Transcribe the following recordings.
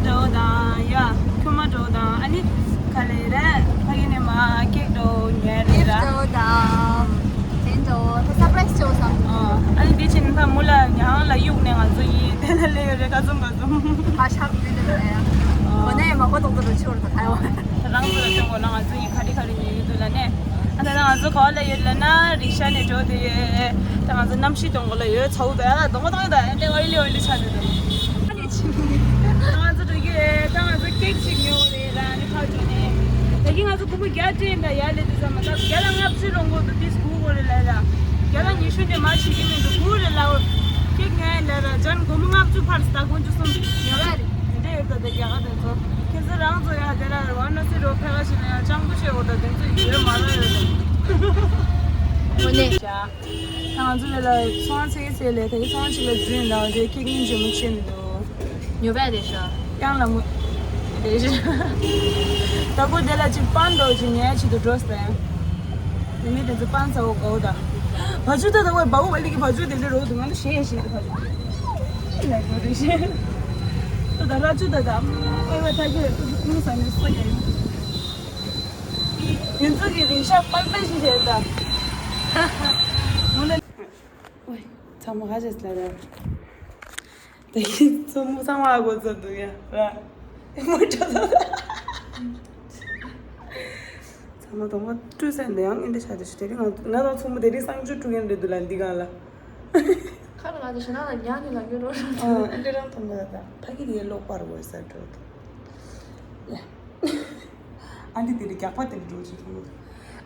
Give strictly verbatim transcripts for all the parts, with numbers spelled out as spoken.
འགྲོ་དང་ཡ། ཁྱོད་མ་འགྲོ་དང་ཨ་ནི་ག་ལེ་རེད། ཕ་གི་ནས་མ་ཀེག་འགྲོ་ཉོས་རེད་ར། འགྲོ་དང་དེ་འགྲོ་ད་སར་པ་རའི་སི་བྱོས་སམ། ཨ་ནི་དེ་ཕྱིན་ཕ་མུ་ལ་ཉང་ལ་གཡུག་ནས་ང་ཚོ་ཡིན་དེ་ལ་ལེ་ཡོད་རེད། ཁ་ཙུམ་ཁ་ཙུམ། ཁ་ཤག་མི་འདུག་ལེ། གོ་ནས་མ་གོ་ཏོག་ཏོག་ཏོ་ཆོར་དུ་ཁ་ཡོང་། ད་རང་ཚོ་ལ་སྟོན་དགོས་ན་ང་ཚོ་ཡིན་ག་རེ་ག་རེ་ཉོས་ཡོད་འདུག་ལ་ནས། ཨ་ད་ང་ཚོ་ག་ལ་ཡོད་ལ་ན་རི་ཤ་ནས་འགྲོ་དེ་ཡོད། ད་ང་ཚོ་གནམ་གཤིས་གཏོང་གོ་ལ་ཡོད་ཚ་བོ་བས་ཨ་གཏོང་གོ་གཏོང་ཡོད་ད་ཨ་ནི་ཨོ་ལི་ཨོ་ལི་ཆ་དེ་དང་། ང་ཚོ་འགྲོ་གི་རེད། ད་ང་ཚོ་ཀེག་ཅིག་ཉོ་རེད་ར་ནི་ཕར་འགྲོ་ནས། ད་གིན་ང་ཚོ་སྒོར་མོ་བརྒྱ་སྤྲད་ད་ཡར་ལས་དུས་ཙམ་མ་ད་བརྒྱ་ལ་ལྔ་བཅུ་རོང་གོ་དུ་ཏིས་སྒུག་གོ་རེད་ལ་ཡ། བརྒྱ་ལ་ཉི་ཤུ་འདྲེ་མ་བྱེད་ཀྱི་མི་འདུག་སྒུག་རེད་ལ་ཀེག་ཉོ་ཡ་ལ་ར་ཇན་སྒོར་མོ་ལྔ་བཅུ་ཕར་སི་ད་དགུ་བཅུ་སོང་ཉོ་ར་རེད་དེ་འདྲ་ཡོད་ད་ད་རྒྱ་ག་དེ་ཚོ་ཁྱེད་ཚོ་རང་ཚོ་ཡ་དེ་ལ་ར་བ་ན་སི་རོ་ཕེ་ག་ཞིག་ན་ཡ་ཅང་པོ་ཤེས་འོ་ད་དེ་ཚོ་ཡོད་མ་ར་ཡོད་དེ། ད་ང་ཚོ་དེ་ལ་ཚོང་ཚེ་ཚེ་ལས་དེ་ཚོང་ཅིག་ལ་འཛུལ་ཡིན་ད་དེ་ཁེག་ཉིན་ཇེ་མོ་ཆེ་མི་འདུག་ཉོ་བས་རེད་ཤག་ཀྱང་ལ་མོ་རེད་ཤག་ད་གོ་དེ་ལ་ཅིག་པན་འདྲ་ཅིག་ཉལ་ཆེད་དུ་འགྲོ་སྟེ། དེ་མི་དེ་ཚོ་པན་ཚ་བོ་དགའ་བོ་ད། བ་ཆུ་ད་ད་བའི་བ་བོ་བ་ལི་གི་བ་ཆུ་དེ་འདྲ་རོ་འདུག་ང་ལ་ཞེད་ཞེད་དུ་བ་ཆུ། ལ་འགྲོ་རེད་ཤག་ད་ད་ར་ཆུ་ད་ད་བའི་བ་ཐ་གི་ཀུང་ས་ནས་སོ་ཡ་ཡིན། ཁྱེད་ཚོ་གི་རིག་ཤག་པར་པར་ཞིག་བྱས་ད། ངོ་ན། ཨོའི། ཚང་མ་ཧ་ཅང་ལ་ར། དེ་ཚོ་མོ་ཚང་མ་ཨ་གོ་ཚོ་འདུག་ཡ་ར། མོ་ཏྲ་ཚོ། ཚང་མ་དོང་མ་སྤྲུལ་ས་འདི་ཡང་ཨིན་དེ་ཤ་དེ་ཤ་དེ་རིང་ང་ང་དང་ཚོ་མོ་དེ་རིང་གསང་སྤྱོད་སྤྲུལ་མཁན་རེད་འདུག་ལ་འདི་གང་ལ། ཁ་ལ་ང་དེ་ཤ་ན་ལ་ཉག་ནི་ལ་ཉོ་རོགས། ཨ་འདི་རང་དོང་མ་ད་ཕ་གི་དེ་ལོག་པར་བོས་ས་འགྲོ་འདུག་ཡ། ཨ་འདི་དེ་རིང་རྒྱག་པ་དེ་འགྲོ་ཅིག་མཐོང་གི་འདུག་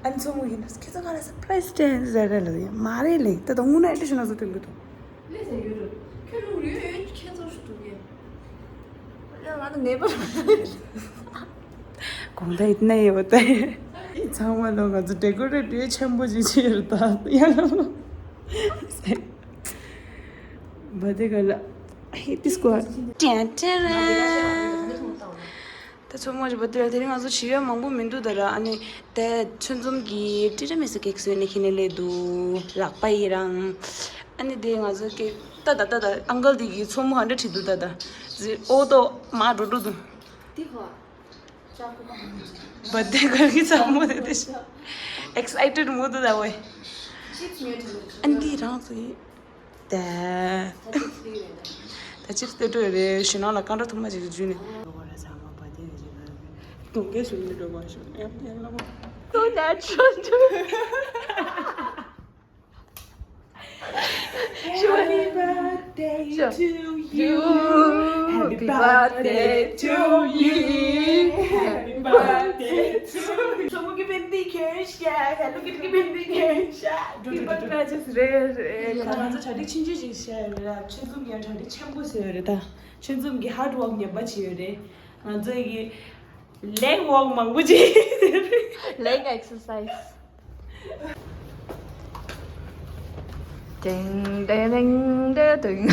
ཨ་ནི་ཚོ་མོ་ཡིན་ན་ཁྱེད་ཚོ་ང་ལ་སར་པ་རའི་སི་སྤྲད་ཟེར་རེད་ལ་ཡ་མ་རེད་ལེ་ད་དོང་ངུ་ན་ཨེ་འདྲ་ཞུ་ན་བཟོ་སྟོན་གི་འདུག་ལས་ཟེར་ཡོད་རེད། ཁྱོད་རུང་རེད་ཁྱེད་ཚོ་ཞུ་འདུག་གས། ཡང་ང་ནི་ངེས་པར་དགོངས་དག་ཡིན་ན་ཡོད་དེ། ཚང་མ་ལོ་ང་ཚོ་ཌེ་ཀོ་རེ་ཊི་ཆེན་པོ་ཅིག་བྱས་ཡོད་ད་ཡང་ལ་བ་དེ་ག་ལ་ཧེ་ཏི་སྐོར་ཏན་ཏན་ར། ད་ཚོ་མོ་རི་བ་དེ་དེ་རིང་ང་ཚོ་བྱེད་ཡོད་མང་པོ་མི་འདུག་ད་ར། ཨ་ནི་དེ་ཚོད་འཛོམས་ཀྱི་ཏི་ར་མི་སུ་ཀེག་བཟོས་ནས་ཁྱེར་ནས་སླེབས་འདུག་ལག་པ་ཡི་རང་། ཨ་ནི་དེ་ང་ཚོ་ཀེག་ད་ད་ད་ད་ཨང་ཀལ་དེ་གི་ཚོ་མོ་ག་འདྲ་བྲིས་འདུག་ད་ད་ཟི་ཨོ་ཏོ་མ་འགྲོ་འགྲོ་འདུག་འདི་གོ་བ་དེ་ག་གི་ཚོ་མོ་དེ་དེ་ཤ་ཨེག་སའི་ཊེཌ་མོ་འདུག་ད་ཝེ། ཨ་ནི་དེ་རང་ཚོ་ཡི། ད་ད་ཅིག་ལྟོས་འགྲོ་རེད། ཞུ་ནང་ལ་རྐང་བྲོ་ཐུང་མ་ཅིག་བརྒྱུད་ནས། གདོང་ཁ་ཞུ་མི་འགྲོ་བ་ཞུ་ཡང་ཡང་ལ་མོ། So natural too. Happy birthday to you. Happy birthday to you. Happy birthday to you. Someone give me the cash, yeah. Look at give me the cash, yeah. People badges rare, rare. ཁ་ང་ཚོ་གྲ་སྒྲིག་ཆུང་ཆུང་ཞིག་བྱས་ཡོད་རེད། ཆུ་འཛོམས་ཀྱི་གྲ་སྒྲིག་ཆེན་པོ་བཟོས་ཡོད་རེད་ད། ཆུ་འཛོམས་ཀྱི་ཧར་ཌི་ཝོག་ངན་པ་བྱས་ཡོད་རེད། ང་ཚོ་གི་ལེག་ཝོག་མང་པོ་བྱས་ཡོད་རེད། Leg exercise. ཏིང་ཏིང་ཏིང་ཏིང་ཏིང་།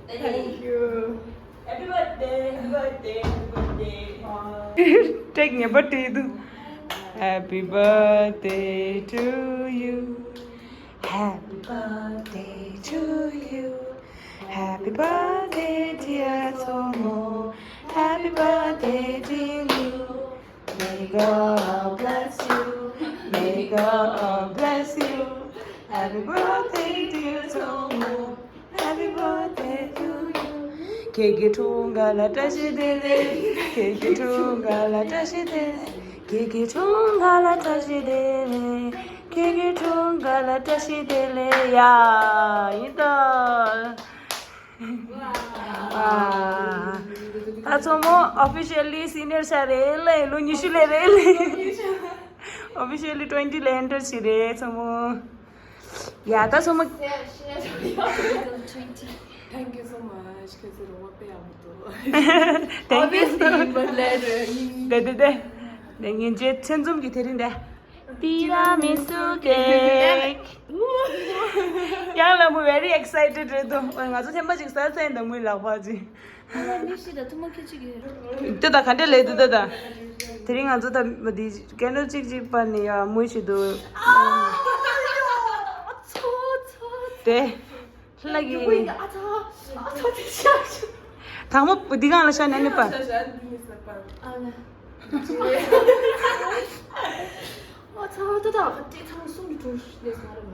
Thank you. Happy birthday, happy birthday, happy birthday. ཀེག་ངན་པ་བྲིས་འདུག Happy birthday to you. Happy birthday to you. Happy birthday, dear Tomo. Happy birthday to you. May God bless you. May God bless you. Happy birthday, dear Tomo. Happy birthday to you. ཁྱེད་ཀྱི་འཁྲུངས་སྐར་ལ་བཀྲ་ཤིས་བདེ་ལེགས། ཁྱེད་ཀྱི་འཁྲུངས་སྐར་ལ་བཀྲ་ཤིས་བདེ་ལེགས། ཁྱེད་ཀྱི་འཁྲུངས་སྐར་ལ་བཀྲ་ཤིས་བདེ་ལེགས། ཁྱེད་ཀྱི་འཁྲུངས་སྐར་ལ་བཀྲ་ཤིས་བདེ་ལེགས། ཡ། ཡིན་ད། ཨ། ད་ཚོ་མོ་ཨོ་ཕི་ཤལ་ལི་སི་ནི་ཡར་ཆགས་རེད་ལེ། ལོ་ཉི་ཤུ་ལས་རེད་ལེ། ཨོ་ཕི་ཤལ་ལི་ཊུ་ཝེན་ཊི་ལ་ཨེན་ཊར་བྱས་རེད་ཚོ་མོ། ཡ་ད་ཚོ་མོ། Thank you so much. ཁྱེད་ཚོ་རོགས་པ་དཔེ་ཡག་པོ་འདུག Thank you so much. དེ་དེ་དེ། དེ་ཉིན་རྗེས་ཆེད་འཛོམས་ཀྱི་དེ་རིང་དེ། ཏི་ར་མི་སུ་ཀེག་ཡང་ལ་མོ་very excited རེད་དོ། ང་ཚོ་ཐེངས་མ་གཅིག་ཟ་ཚན་དང་མོའི་ལག་པ་ཅིག་ཨ་ལ་མི་ཤི་ད་ཐུ་མོ་ཁྱེད་ཅིག་ཡོད། དེ་ད་ག་འདྲ་ལས་དེ་ད་ད། དེ་རིང་ང་ཚོ་ད་མ་དེ་ཀེན་ཌལ་གཅིག་གཅིག་པར་ནས་ཡ་མོའི་ཆེད་དུ། ཚོ་ཚོ། དེ། ལ་གི་ཨ་ཚ་ཨ་ཚ་དེ་ཤག་དང་པོ་འདི་གང་ལ་ཤ་ན་ནི་པ། ཨ་ལ། ཨ་ཚ་ད་ད་ཁ་ཏི་ཚང་གསུམ་གྱི་གྲུ་ལས་སོང་ར་མ།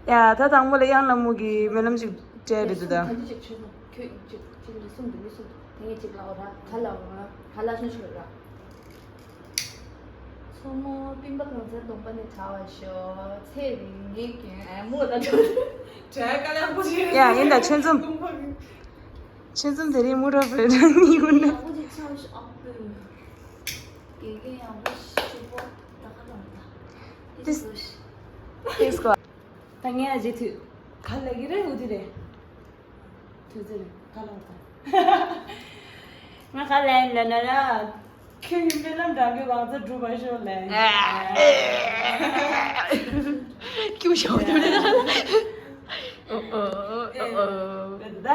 ཡ་ད་དང་པོ་ལ་དབྱངས་ལྷ་མོ་གི་སྨོན་ལམ་ཅིག་སྤྲད་རེད་འདུག་ད། ག་འདི་ཅིག་ཆོད་སོང་ཁྱོད་ཅིག་ཅིག་ལ་གསུམ་དུ་མི་གསུམ་དུ་དེ་ངས་ཅིག་ལ་འོ་ར་ག་ལ་འོ་ར་ག་ལ་ཤོད་ཤོད་ར། མཚོ་མོ་སྤུན་པ་གང་ཚར་གདོང་པ་ནས་བྲལ་བར་ཤོག་ཚེ་རིང་ངེད་ཀྱི་ཨ་མོ་ལ་འགྲོ། བྲལ་དཀའ་ལས་ཁག་པོ་ཞིག་རེད། ཡ་ཡིན་ད་ཆོས་འཛོམས། ཆོས་འཛོམས་དེ་རིང་མུ་ར་བེ་ར་ནི་ཡོད་ན། ཡག་པོ་ཅིག་ཆགས་ཤོག་ཨ་ཕོ། དགེ་རྒན་ཡག་པོ་ཞིག་པོ་ད་ག་ལ་འོང་ད། ཏིས། ཏིས་གོ་ད་ངས་ཨ་ཇེ་ཐུ་ག་ལ་གི་རེད་འུ་དི་རེད། དུས་ཚོད་ག་ལ་དང་། ང་ག་ལ་ཡིན་ལ་ན་ལ། ཁྱོད་ཀྱི་སྨོན་ལམ་འདྲ་གི་ལག་རྩལ་སྒྲུབ་པ་ཤོག་ལ་ཡིན། ཀྱུ་ཞོག་ཀྱུ་རེད། ཨོ་ཨོ་ཨོ་ཨོ། རེད་ད།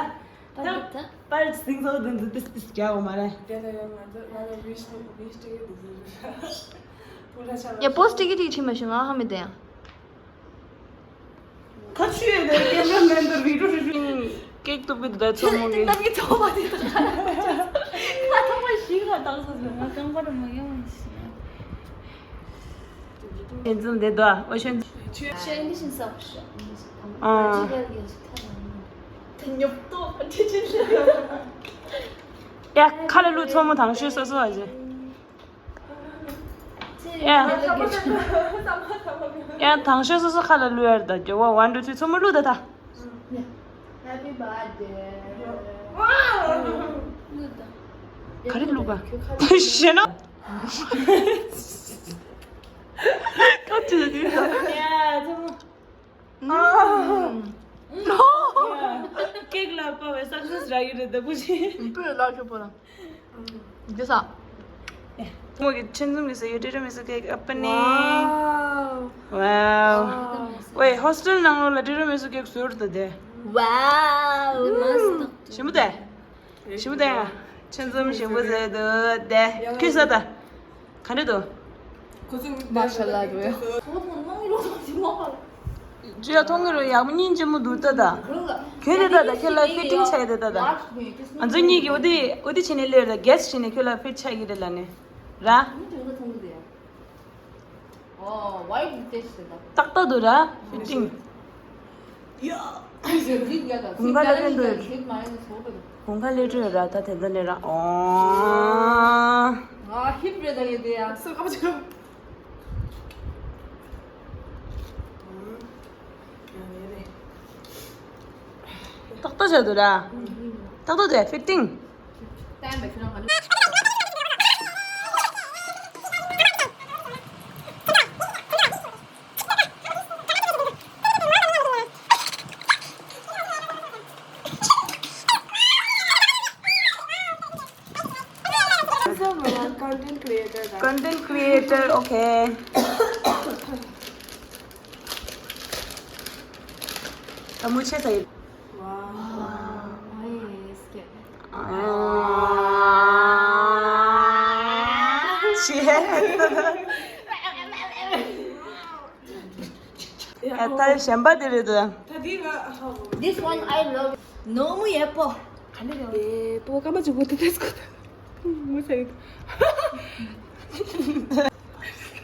ད་ད་པར་སིང་སོ་དུ་འདུ་ཏིས་ཏིས་རྒྱག་འོ་མ་རེད། དེ་ལ་ཡང་ང་ཚོ་ང་ཚོ་བིས་བིས་ཏི་གི་འདུ་འདུ། ཡ་པོ་སི་ཊི་གི་ཐིག་ཕྱིན་མ་ཤོད་ང་ཧ་མི་དེ་ཡང་། ཁ་ཆུ་ཡོད་དེ་ཀེམ་ར་མེན་དུ་བི་ཌིའོ་ཧྲི་ཧྲི། ཀེག་གཏུབ་གི་འདུག་ད་མཚོ་མོ་གི། གཏམ་གྱི་ཚོགས་པ་དེ་དང་ཁ་ཐོག་མ་ཞིག་ལ་བཏང་སོང་ཟེར་ང་རྐང་པ་ར་མ་ཡོང་ཞིང་། ཨེ་འཛུམ་དེ་དོ་ཨོ་ཤན། ཤེས་འདི་བཞིན་བསགས་ཤོག་ཨ། ད་ཉོབ་ཏོ་ཁྲི་ཆེན་ཤོད། ཡ་ཁ་ལ་ལུ་མཚོ་མོ་དང་ཤོད་སོ་སོ་ཨ་ཅེ། ཡ། ཡ་དང་ཤོས་སོ་སོ་ཁ་ལ་བླུག་ཡར་ད་རྒྱོ་བ་ཝན་ཊུ་ཐི་མཚོ་མོ་བླུག་ད་ད། Happy birthday. ག་རེ་བླུག་ག་ཞེ་ན། ཁ་ཅི་ཟེར་དུས་ད། ཡ་མཚོ་མོ། ཀེག་ལ་པ་བའི་སག་སེས་རག་གི་རེད་ད་བུ་ཅི། བུ་ལ་ཤོད་པོ་ལ། འདི་ས། མོ་གི་ཆེན་འཛོམས་ཀྱི་ས་ཡོད་ཏི་ར་མི་སུ་ཀེག་ཨ་པ་ནི། Wow. ཝའོ། ཝའོ། ཝེ་ཧོ་སི་ཊེལ་ནང་ལོགས་ལ་ཏི་ར་མི་སུ་ཀེག་བཟོས་ཏེ་དེ། Wow. ཞིམ་པོ་དེ། ཞིམ་པོ་དེ། ཆེན་འཛོམས་ཞིམ་པོ་བཟོས་འདུག་དེ། ཁྱོད་ཟ་ད། ག་འདྲ་འདུག་ཁོ་ཚོ་མ་ཤ་ལ་འགྲོ། ཁོ་ཚོ་ནང་ལོགས་ལ་ཞིམ་པོ། ཇུ་ཡ་མཐོང་གི་རེད། ཡག་པོ་སྙིང་རྗེ་མོ་འདུག་ད་ད། ཁྱོད་རེད་ད་ད་ཁྱོད་ལ་ཕི་ཊིང་ཆགས་ཡོད་ད་ད་ད། ང་ཚོ་གཉིས་ཀྱིས་འོ་དེ་འོ་དེ་བྱས་ནས་སླེབས་ད་གེ་སི་བྱས་ནས་ཁྱོད་ལ་ཕི་ཊི་ཆགས་ཀྱི་རེད་ལ་ནི། ར། ཏག་ཏག་འདུག་ར་ཕི་ཊིང་། དགུན་ཁ་སླེབས་འདུག་དགུན་ཁ་སླེབས་འགྲོ་ཡོད་ར་ད་དེ་འདྲ་ནས་ར་ཨོ། ང་ཧིབ་རེད་ད་ཡོད་དེ་ཡ། སོ་ཀ་པ་ཆེ། ཏག་ཏག་བྱས་འདུག་ར། ཏག་ཏག་དེ་ཕི་ཊིང་། Content creator, okay. ད་མུ་ཆེ་ས་ཡིན། Wow. Nice. ཨ། ཤེས། ཡ་ད་གཞན་པ་དེ་རེད་དོ། This one I love. ནོར་མོ་ཡག་པོ། ག་འདྲ་རེད། ཏོ་ཀ་མ་ཅིག་གོ་ཏེ་ཏེ་སྐོ་ད། མུ་ཆེ་ཡིན།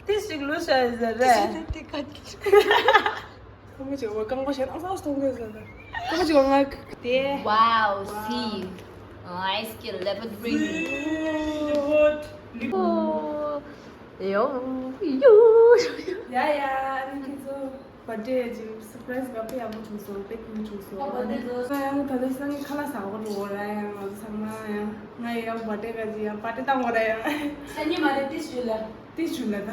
ཏིས་ཅིག་ལུས་ཤ་ཟེར་རེད། ཏེ་ཀ་ཅིག་ཁོ་མོ་ཅིག་བ་རྐང་པ་ཞེ་དྲག་སོགས་གཏོང་གི་ཟེར་ད། ཁོ་མོ་ཅིག་བ་ང་དེ། Wow, see. Ice cream, lemon drink. ཡོ་ཡོ། ཡ་ཡ། ཨ་ནི་ཁྱེད་ཚོ་བར་ཌེ་ཅིག་སར་པ་རའི་སི་ག་དཔེ་ཡག་པོ་བྱུང་སོང་། དཔེ་ཁྱུང་བྱུང་སོང་། ཨ་བར་ཌེ་ཚོ། ང་ཡང་ད་ལྟ་སང་ཉིན་ཁ་ལག་ཟ་གོ་འགྲོ་གོ་ར། ཡང་ང་ཚོ་ཚང་མ་ཡང་ང་ཡི་ཡང་བར་ཌེ་ག་ཅིག་ཡང་པར་ཊི་བཏང་གོ་ར་ཡང་། སང་ཉིན་མ་རེད་ཏིས་ཞུ་ལ། ཏིས་ཞུ་ལ་ད།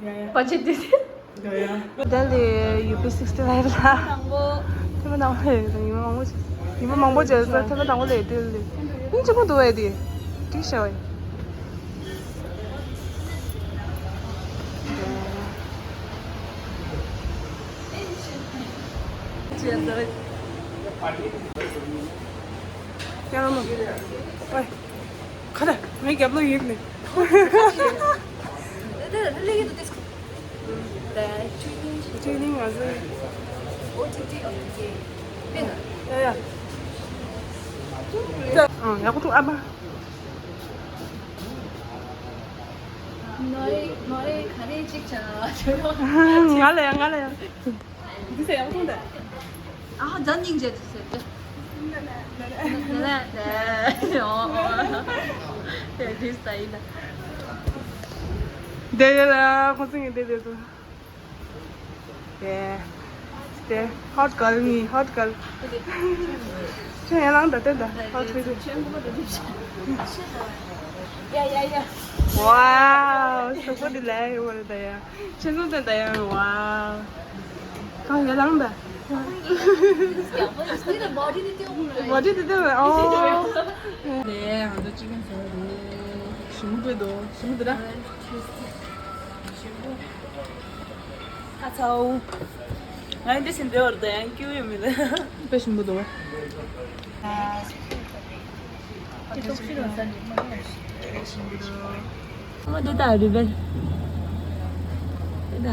ཡ་ཡ། པ་ཆེ་ཏིས། ཡ་ཡ། དེ་ལས་ཡུ་པི་སིག་སི་ཕའིབ་ལ། དང་པོ། ཐེངས་མ་དང་པོ་ལས་ཉི་མ་མང་པོ་ཉི་མ་མང་པོ་བྱས་ཚར། ཐེངས་མ་དང་པོ་ལས་དེ་ལས་སྙིང་རྗེ་མོ་འདུག་བས་དེ་ཏིས་ཤ་བས། ཡང་མ། ཨོའི། ཁ་ད་ངའི་རྒྱབ་ལོགས་ཡིན་ནི། ཅི་ནི་ང་ཚོ། ཡ་ཡ། ཨང་། ཡག་པོ་འདུག་ཨ་མ། ང་རེ་ང་རེ་ག་རེ་གཅིག་བྱ་ང་ལ་ཡ། ང་ལ་ཡ། འདི་ཟེར་ཡག་པོ་འདུག་ཨ་ཧ། ཛན་ཉིང་ཇེ་ཏུ་ཟེར་ཏེ། དེ་དེ་ས་ཡིན་ད། དེ་དེ་ལ་ཁོ་ཚོ་ངས་དེ་དེ་ཚོ། དེ། དེ། ཧོ་ཊི་གྷརལ་ནི་ཧོ་ཊི་གྷརལ། ཁྱོད་ཡར་ལངས་དང་། དེ་ད་ཧོ་ཊི་གྷརལ། ཡ་ཡ་ཡ། ཝའོ། གཟུགས་པོ་འདི་ལས་ཡོད་པ་རེད་ད་ཡ། ཁྱེད་ཚོ་དེ་ད་ཡ། ཝའོ། གང་ཡར་ལངས་དང་། བོ་ཌི་དེ་དེ་ཨོ། ལས་ང་ཚོ་ཅི་ཀན་ཟ་བ་རེད། ཞིམ་པོ་དཔེ་འདུག་ཞིམ་པོ་འདུག་ད། ཁ་ཚའོ། ང་འདི་ཞིག་འདི་བར་དུ་ཡང་སྐྱིད་པོ་ཡོད་མི་འདུག་དཔེ་ཞིམ་པོ་འདུག་ཨ་འདི་ད་རི་བེལ། འདི་ད།